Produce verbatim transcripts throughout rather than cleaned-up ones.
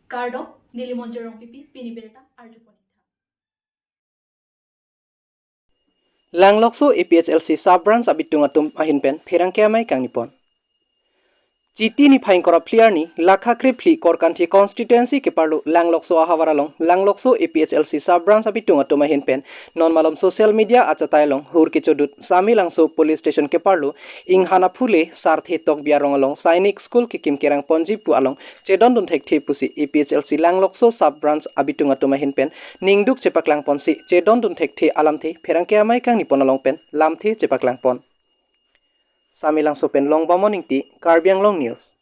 Kardom, neli Monjir Rongpipi, pini birta arjupon. Langlokso A P H L C sub branch abitung atum ahin pen pherangke amei kangnipon. Chiti niphai ingkoi ra phli arni, Lakha Kriphli Korkanthi constituency keparlo Langlokso ahavar along, Langlokso A P H L C sub branch abitung atum ahin pen non malom social media achatai along hur kechodut Samelangso police station keparlo Inghan Aphule Sarthe Tokbi arong along Sainik School kekim kerang ponji pu along chedondun thekthe pusi A P H L C Langlokso sub branch abitung atum ahin pen ningduk chepaklang ponsi chedondun thekthe alamthe pherangke amei kangnipon along pen lamthe chepaklang pon. Samelangso pen Longbamon Ingti, Karbi Anglong News.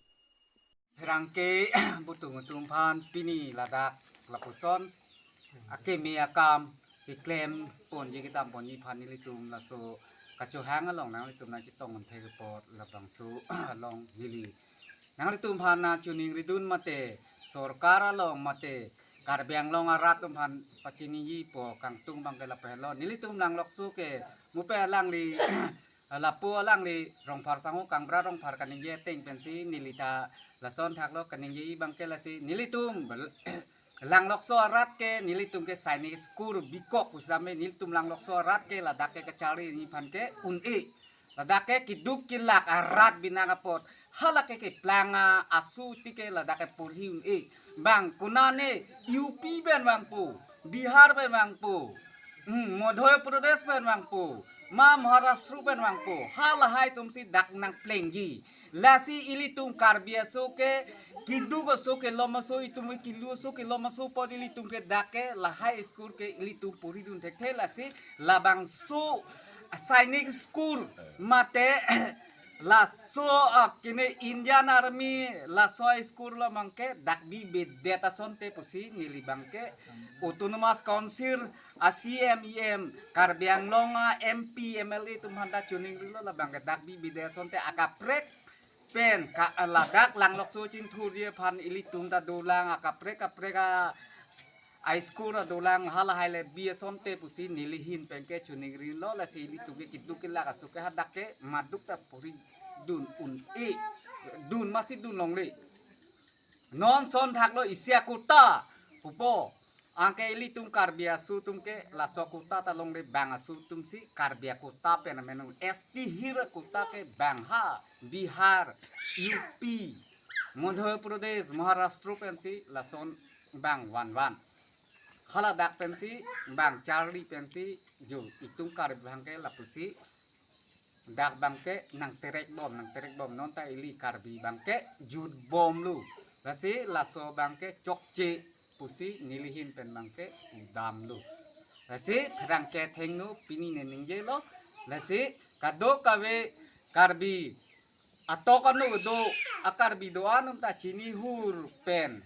Pherangke abitung atum aphan pini ladak lapuson akeme akam keklem ponji kedam ponji aphan nelitum laso kachohang along nanglitum nangchetong un thek apot labangso along neli nanglitum aphan nangchiningridun mate sorkar along mate Karbi Anglong arat atum aphan pachiniji pu kangtung abangke lapu helo. Nelitum Langlokso ke mupe alangli lapu alangli Rongphar sangho Kangbra Rongphar kaningje ateng pensi neli ta lason thaklo kaningje abangke lasi nelitum bel- Langlokso arat ke nelitum ke Sainik School bikok pusitame nelitum Langlokso arat ke ladak ke kacharli arni aphan ke un-e. Ladak ke keduk kelak arat binong apot. Hala ke keplang asu ti ke ladak ke porhi un-e. Bang konane U P pen vangpo, Bihar pen vangpo, hmm, Madhya Pradesh pen vangpo, ma Maharashtra pen vangpo. Halahai atumsi dak nangplengji. Lasi ilitum Karbi aso ke, keduk aso kelom aso, itum kilu aso kelom aso apot ilitum ke dak ke lahai school ke ilitum porhidun thekthe lasi labangso Sainik School mate laso, ah, kene Indian Army laso school along abangke dak bibedet asonte pusi neli abangke Autonomous Council a C M, E M, Karbi Anglong a M P, M L A atum aphan ta chiningrilo labangke dak bibedet asonte akaprek pen ka ladak Langlokso chingthurji aphan ilitum ta dolang akaprek kaprek a high school ta dolang halahai le bi asonte pusi neli ahin pen ke chiningrilo lasi ilitum ke keduk kelak aso ke hadak ke maduk ta porhidun un-e dun masi dun longle. Non son thaklo isi akota pupo. Anke ilitum Karbi aso atum ke laso akota ta longle bang aso atumsi Karbi akota pen amenu S T hill akota ke bang ha Bihar, U P, Madhya Pradesh, Maharashtra pensi lason bang vanvan. Haladak pensi bang charli pensi jo itum Karbi abangke lapusi dak abangke nangterek bom, nangterek bom non ta ili Karbi abangke jut bomlo. Lasi laso abangke chokche pusi neli ahin pen abangke damlo. Lasi pherangke athengno pini ne ningjelo. Lasi kadokave Karbi atok ano do a Karbi do-an atum ta chini hur pen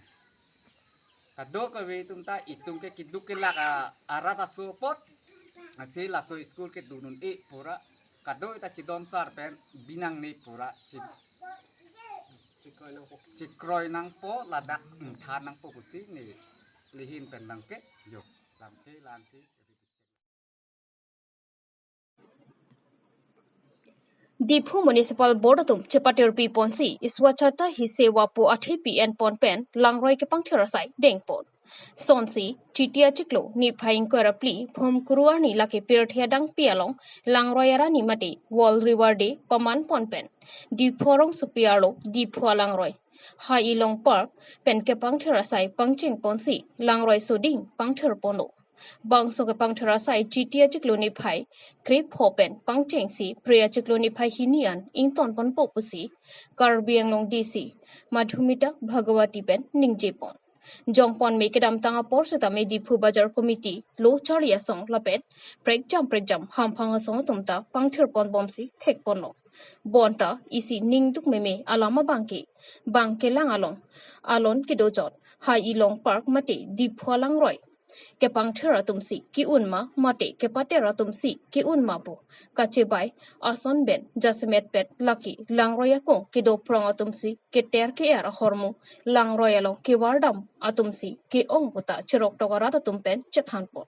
kadokave atum ta itum ke keduk kelak a arat aso apot. Lasi laso school ke dun un-e pura kado ta chidon sar pen binong ne pura chi- chikroi nangpo ladak ingthan nangpo pusi neli ahin pen abangke jo lamthe lansi. Diphu Municipal Board atum chepatirpi ponsi Swachhata Hi Seva pu athe pi-en pon pen langroi kepangthir asai dengpon. Sonsi Chiti achiklo niphai ingkoi ra phli Phomkuru arni lake pirthe adangpi along langroi arni mate World River Day paman pon pen Diphu arongsopi arlo Diphu alangroi Hai Ilong Park pen kepangthir asai pangcheng ponsi langroi soding pangthir ponlo. Bangso kepangthir asai Chiti achiklo niphai krepho pen pangchengsi Phre achiklo niphai hini an ington ponpo pusi Karbi Anglong D C Madhumita Bhagawati pen ningje pon. Jongpon me kedamtang apor setame Diphu Bazar Committee lo charli asong lapen prekjam prekjam hamphang asong atum ta pangthir pon bomsi thek ponlo. Bonta isi ningduk meme alam abangke bang kelang along alon kedojot Hai Ilong Park mate Diphu alangroi kepangthir atumsi ke-un ma mate kepater atumsi ke-un ma pu kachebai ason pen jasemet pet lake langroi akung kedo prong atumsi keter ke-er ahormu langroi along kevardam atumsi ke-ong puta cherok tok arat atum pen chethan pon.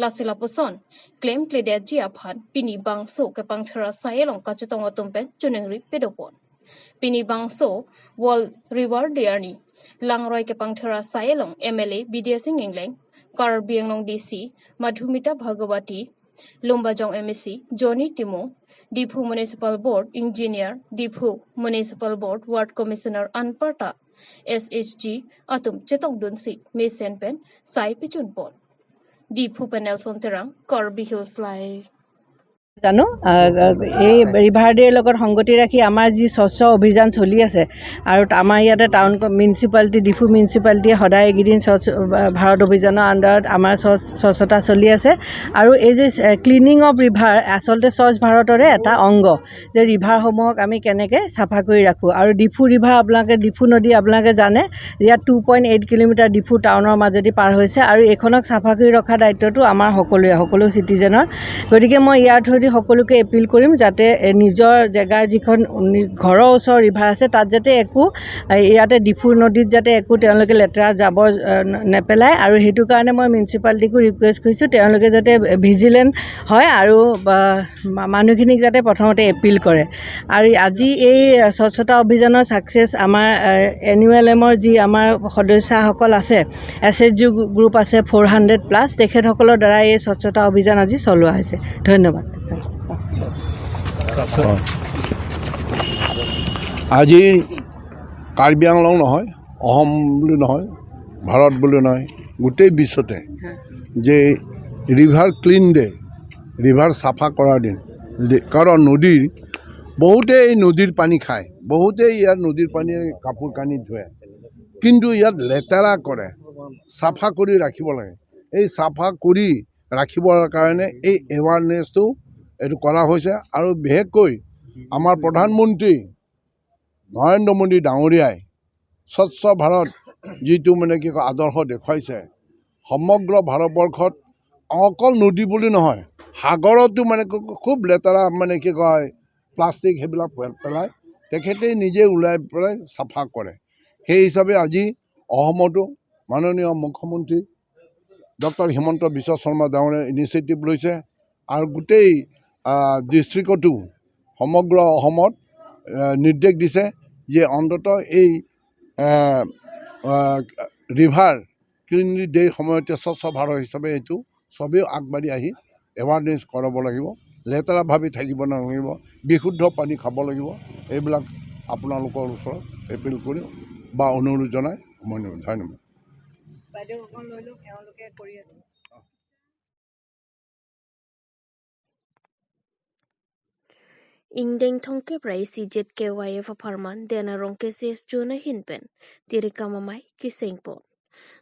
Lasi lapuson klemkledetji aphan pini bangso kepangthir asai along kachetong atum pen chiningri pedopon. Pini bangso World River Day arni Langroi kepangthir asai along M L A Bidya Sing Engleng, Karbi Anglong D C Madhumita Bhagawati, Lumbajong M A C Johnny Timung, Diphu Municipal Board Engineer, Diphu Municipal Board Ward Commissioner anparta S H G atum chetongdunsi mesen pen sai pechunpon. Diphu pen Nelson Terang, Karbi Hills Live. জানো, আহ, এই ৰিভাৰ ডেৰ লগত সংগতি ৰাখি আমাৰ যি স্বচ্ছ অভিযান চলি আছে আৰু আমাৰ ইয়াতে টাউন ক-, মিউনিচিপালিটি, ডিফু মিউনিচিপালিটিয়ে সদায় এইকেইদিন স্বচ্ছ, আহ, ভাৰত অভিযানৰ আণ্ডাৰত আমাৰ স্বচ্ছ, স্বচ্ছতা চলি আছে। আৰু এই যে, আহ, ক্লিনিং অফ ৰিভাৰ আচলতে স্বচ্ছ ভাৰতৰে এটা অংগ, যে ৰিভাৰসমূহক আমি কেনেকে চাফা কৰি ৰাখোঁ। আৰু ডিফু ৰিভাৰ আপোনালোকে, ডিফু নদী আপোনালোকে জানে, ইয়াত two point eight kilometre Diphu টাউনৰ মাজেদি পাৰ হৈছে আৰু এইখনক চাফা কৰি ৰখা দায়িত্বটো আমাৰ সকলোৰে, সকলো চিটিজেনৰ। গতিকে মই ইয়াৰ থ্ৰুদি সকলোকে এপিল কৰিম যাতে, এ, নিজৰ জেগাৰ যিখন নি-, ঘৰৰ ওচৰৰ ৰিভাৰ আছে তাত যাতে একো, এ, ইয়াতে ডিফুৰ নদীত যাতে একো তেওঁলোকে লেতেৰা জাবৰ, এ, ন-, নেপেলায় আৰু সেইটো কাৰণে মই মিউনিচিপালিটিকো ৰিকুৱেষ্ট কৰিছোঁ তেওঁলোকে যাতে ভিজিলেণ্ট হয় আৰু, বা, মা-, মানুহখিনিক যাতে প্ৰথমতে এপিল কৰে। আৰু আজি এই স্বচ্ছতা অভিযানৰ ছাকচেছ আমাৰ, এ, এন ইউ এল এমৰ যি আমাৰ সদস্যাসকল আছে, এছ এইচ জি গ্ৰুপ আছে ফ'ৰ হাণ্ড্ৰেড প্লাছ, তেখেতসকলৰ দ্বাৰা এই স্বচ্ছতা অভিযান আজি চলোৱা হৈছে। ধন্যবাদ। আজি কাৰ্বি আংলং নহয়, অসম বুলি নহয়, ভাৰত বুলি নহয়, গোটেই বিশ্বতে যে ৰিভাৰ ক্লিন ডে, ৰিভাৰ চাফা কৰাৰ দিন। দে-, কাৰণ নদীৰ বহুতে এই নদীৰ পানী খায়, বহুতে ইয়াৰ নদীৰ পানীয়ে কাপোৰ কানি ধুৱে, কিন্তু ইয়াত লেতেৰা কৰে, চাফা কৰি ৰাখিব লাগে। এই চাফা কৰি ৰাখিবৰ কাৰণে এই এৱাৰনেছটো এইটো কৰা হৈছে। আৰু বিশেষকৈ আমাৰ প্ৰধানমন্ত্ৰী নৰেন্দ্ৰ মোদী ডাঙৰীয়াই স্বচ্ছ ভাৰত যিটো মানে কি কয় আদৰ্শ দেখুৱাইছে, সমগ্ৰ ভাৰতবৰ্ষত অকল নদী বুলি নহয়, সাগৰতো মানে খু-, খুব লেতেৰা মানে কি কয় প্লাষ্টিক সেইবিলাক পে-, পেলায়। তেখেতে নিজে ওলাই পেলাই চাফা কৰে। সেই হিচাপে আজি অসমতো মাননীয় মুখ্যমন্ত্ৰী ডক্টৰ হিমন্ত বিশ্ব শৰ্মা ডাঙৰীয়াই ইনিচিয়েটিভ লৈছে আৰু গোটেই, আহ, ডিষ্ট্ৰিক্টতো সমগ্ৰ অসমত, আহ, নিৰ্দেশ দিছে যে অন্ততঃ এই, আহ, আহ, ৰিভাৰ ক্লিন ডেৰ সময়তে স্বচ্ছ ভাৰত হিচাপে এইটো সবেই আগবাঢ়ি আহি এৱাৰনেছ কৰাব লাগিব। লেতেৰা ভাবি থাকিব নালাগিব, বিশুদ্ধ পানী খাব লাগিব। এইবিলাক আপোনালোকৰ ওচৰত এপিল কৰিম বা অনুৰোধ জনাই সময় নিম। ধন্যবাদ। বাইদেউসকল লৈ লওক, তেওঁলোকে কৰি আছে। Ingdeng thongkep ra isi J K Y F apharman Den Arong K C S Zone ahin pen tirikam amei kesengpon.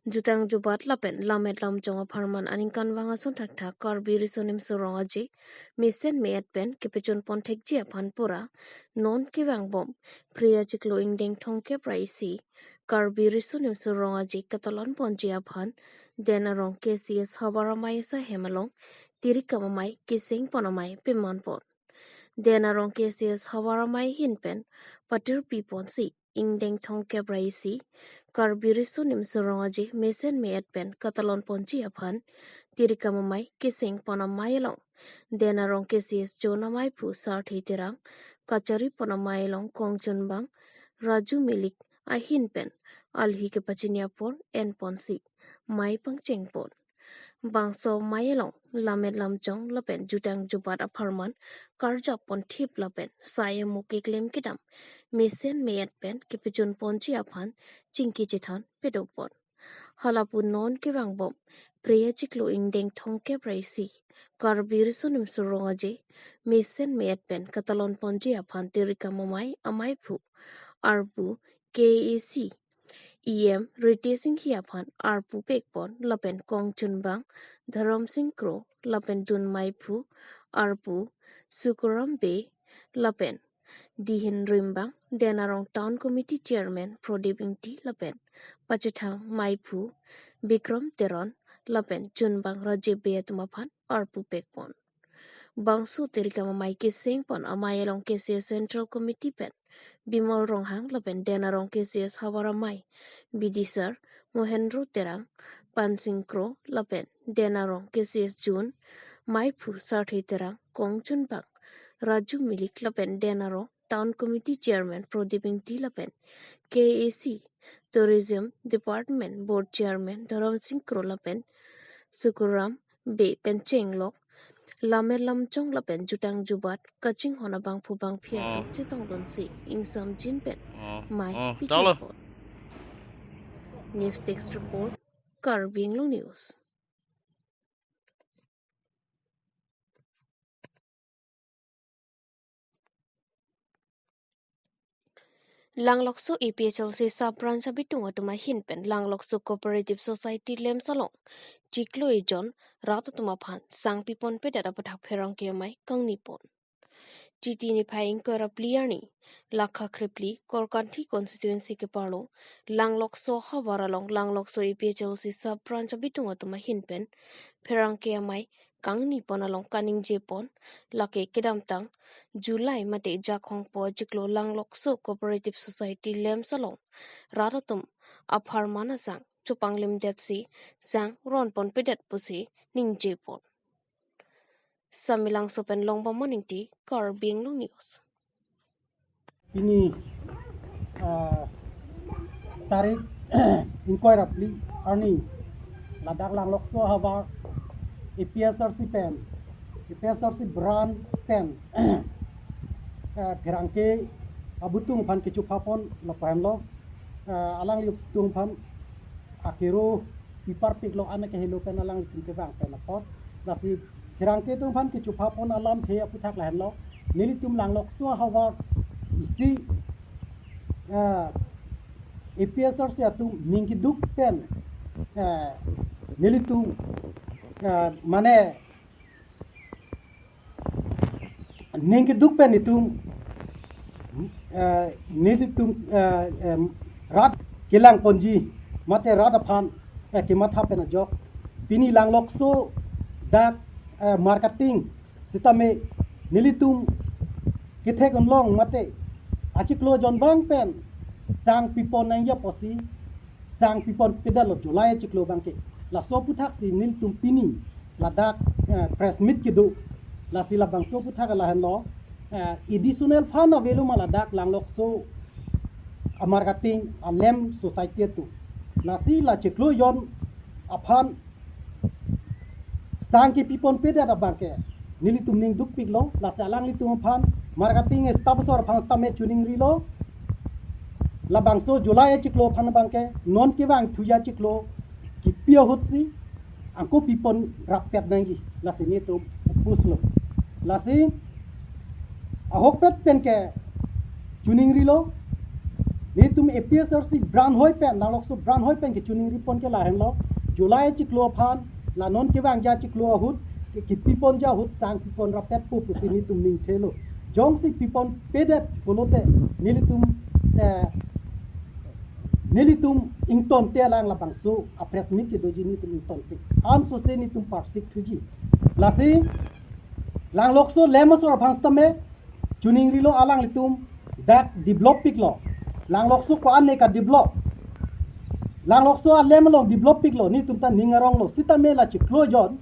Jutang jubat lapen lammet lamchong apharman aningkanvang ason thakthak Karbi Riso Nimso Rong Aje mesen me-et pen kepachunpon thekji aphan pura non kevangbom Phre achiklo ingdeng thongkep ra isi Karbi Riso Nimso Rong Aje katalonponji aphan Den Arong K C S havar amei asaihem along tirikam amei kesengpon amei pemanpon. Den Arong K C S havar amei ahin pen patirpiponsi ingdeng thongkep ra isi Karbi Riso Nimso Rong Aje mesen me-et pen katalonponji aphan tirikam amei kesengpon amei along Den Arong K C S Zone ameiphu Sarthe Terang, kacharipon amei along kongchunbang Raju Milik ahin pen alhi kepachini apor enponsi mei pangchengpon. Bangso amei along lammet lamchong lapen jutang jubat apharman karjappon thip lapen sai amuk keklem kedam mesen me-et pen kepachunponji aphan chingki chethan pedopon. Halapu non kevangbom Phre achiklo ingdeng thongkep ra isi Karbi Riso Nimso Rong Aje mesen me-et pen katalonponji aphan tirikam amei ameiphu arpu K A A C E M Ritesh Enghi aphan arpu pekpon lapen kongchunbang Dharam Singh Kro lapen dun meiphu arpu Sukuram Bey lapen dihin rimbang Den Arong Town Committee Chairman Prodip Ingti lapen pachethang meiphu Bikram Teron lapen chunbang Rajib Bey atum aphan arpu pekpon. Bangso tirikam amei kesengpon amei along K C S Central Committee pen Bimal Ronghang lapen Den Arong K C S havar amei Bidisar Mohendro Terang, Pansing Kro lapen Den Arong K C S Zone meiphu Sarthe Terang, kongchunbang Raju Milik lapen Den Aro Town Committee Chairman Prodip Ingti lapen K A A C Tourism Department Board Chairman Dharam Sing Kro lapen Sukuram Bey pen chenglok lamer lamchong lapen jutang jubat kachinghon abangphu bangphi atum chetongdunsi ingsamjin pen mai pichun pon. News Desk Report, Karbi Anglong News. Langlokso A P H L C Sub Branch abitung atum ahin pen Langlokso Cooperative Society LAMPS along chiklo ejon rat atum aphan sang piponpedet aputhak pherangke amei kangni pon. Chiti niphai ingkoi ra phli arni, Lakha Khrepli Korkanthi Constituency keparlo Langlokso havar along Langlokso A P H L C Sub Branch abitung atum ahin pen pherangke amei kangni pon along kaningje pon, lake kedamtang July mate Jakhong po achiklo Langlokso Cooperative Society LAMPS along rat atum apharman asang chopanglimdetsi sang ron ponpedet pusi ningje pon. Samelangso pen Longbamon Ingti, Karbi Anglong News. Pini, ah, tarik ingkoi ra phli arni, ladak Langlokso havar A P H L C pen, A P H L C branch pen, eh, pherangke abutung aphan kechupha pon lapu henlo, eh, alanglitum aphan akero piparpiklo, ane kehelo pen alanglitum kevang pen apot. Lasi pherangke atum aphan kechupha pon alamthe aputhak lahenlo. Nelitum Langlokso havar isi, eh, A P H L C atum ning keduk pen, eh, nelitum, eh, mane ning keduk pen itum, eh, nelitum, eh, em, rat kelang ponji mate rat aphan, eh, kematha pen ajok pini Langlokso dak, eh, marketing sitame nelitum kethek unlong mate achiklo jonbang pen sang pipon nangji apotsi sang piponpedetlo July achiklo abangke. Laso aputhaksi nelitum pini ladak, eh, press meet kedo. Lasi labangso aputhak lahenlo, eh, additional fund avelo ma ladak Langlokso amarketing a-LAMPS society atum. Lasi la chiklo jon aphan sang kepiponpedet abangke nelitum ning dukpiklo, lasi alanglitum aphan marketing staff asor aphan sitame choningrilo. Labangso July achiklo aphan abangke non kevangthuji achiklo kipi ahutsi angko pipon rappet nangji, lasi nelitum oppose lo. Lasi ahokpet pen ke choningrilo. Nelitum A P H L C branch hoi pen, Langlokso branch hoi pen kechoningri pon ke lahenlo. July achiklo aphan, la non kevangji achiklo ahut, ke, kepiponji ahut sang pipon rappetpo pusi nelitum ningthelo. Jongsi piponpedet pulote nelitum, eh, nelitum ingtonte alang labangso a-press meet kedoji nelitum ingtonte. Ansose nelitum parsik thuji. Lasi Langlokso LAMPS asor aphan sitame choningrilo, alanglitum dak develop piklo. Langlokso ko-an ne ka-develop. Langlokso a-LAMPS along develop piklo, nelitum ta ning aronglo. Sitame la chiklo jon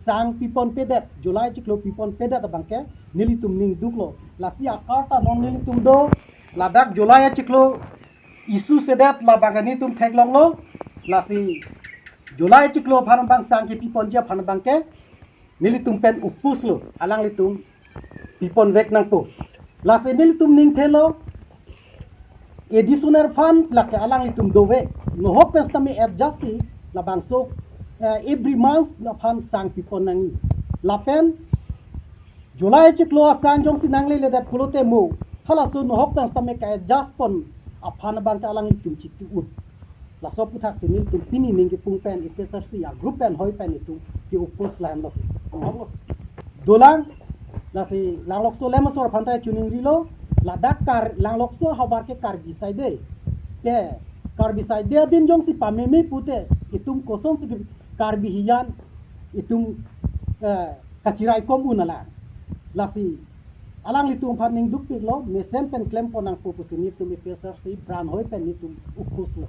sang piponpedet, July achiklo piponpedet abangke nelitum ning duklo. Lasi akarta non nelitum do, ladak July achiklo isusedet labangke nelitum theklonglo. Lasi July achiklo aphan abang sang kepiponji aphan abangke nelitum pen oppose lo, alanglitum piponvek nangpo. Lasi nelitum ningthelo additional fund lake alanglitum dovek, nohok pen sitame adjust si labangso, eh, every month aphan sang pipon nangji. Lapen July achiklo asang jongsi nangleledet pulote mo, halaso nohok pen sitame ka-adjust pon aphan abangke alanglitum chiti-un. Laso aputhaksi nelitum pini ning kepung pen A P H L C a-group pen hoi pen itum ke-oppose lahenlo. Dolang, lasi Langlokso LAMPS asor aphan ta choningrilo, ladak Kar-, Langlokso havar ke Karbi side. Ke Karbi side adim jongsi pameme pute, itum kosonsi ke Karbi hijan itum, eh, kachiraikom un alang. Lasi alanglitum aphan ning dukpiklo, mesen pen klem pon nangpo pusi nelitum A P H L C branch hoi pen nelitum oppose lo.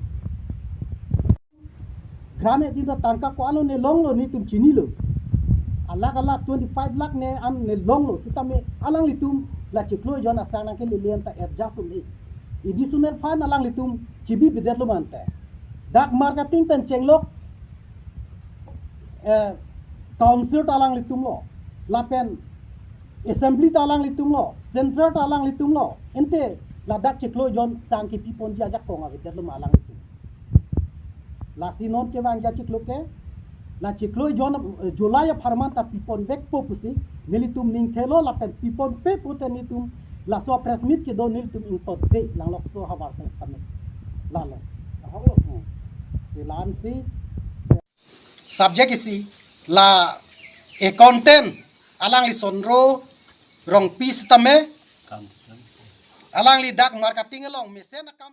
Grant adim ta tangka ko-anlo ne longlo nelitum chinilo. Alak alak twenty-five lakh ne an ne longlo sitame alanglitum la chiklo ejon asang nangkelele anta adjust un-e. Additional fund alanglitum chibi bidetlo mante. Dak marketing pen chenglok, eh, council ta alanglitum lo, lapen assembly ta alanglitum lo, central ta alanglitum lo. Ante ladak chiklo ejon sang kepiponji ajakong avedetlo ma alanglitum. Lasi non kevang ja chiklo ke, la chiklo ejon, eh, July apharman ta piponvekpo pusi nelitum ningthelo lapen piponpe pute nelitum laso press meet kedo nelitum ingtonde lang lokso havar pen kami. Lalo. Silan si subject isi la accountant alangli Sonro Rongpi sitame alangli dak marketing along mesen akam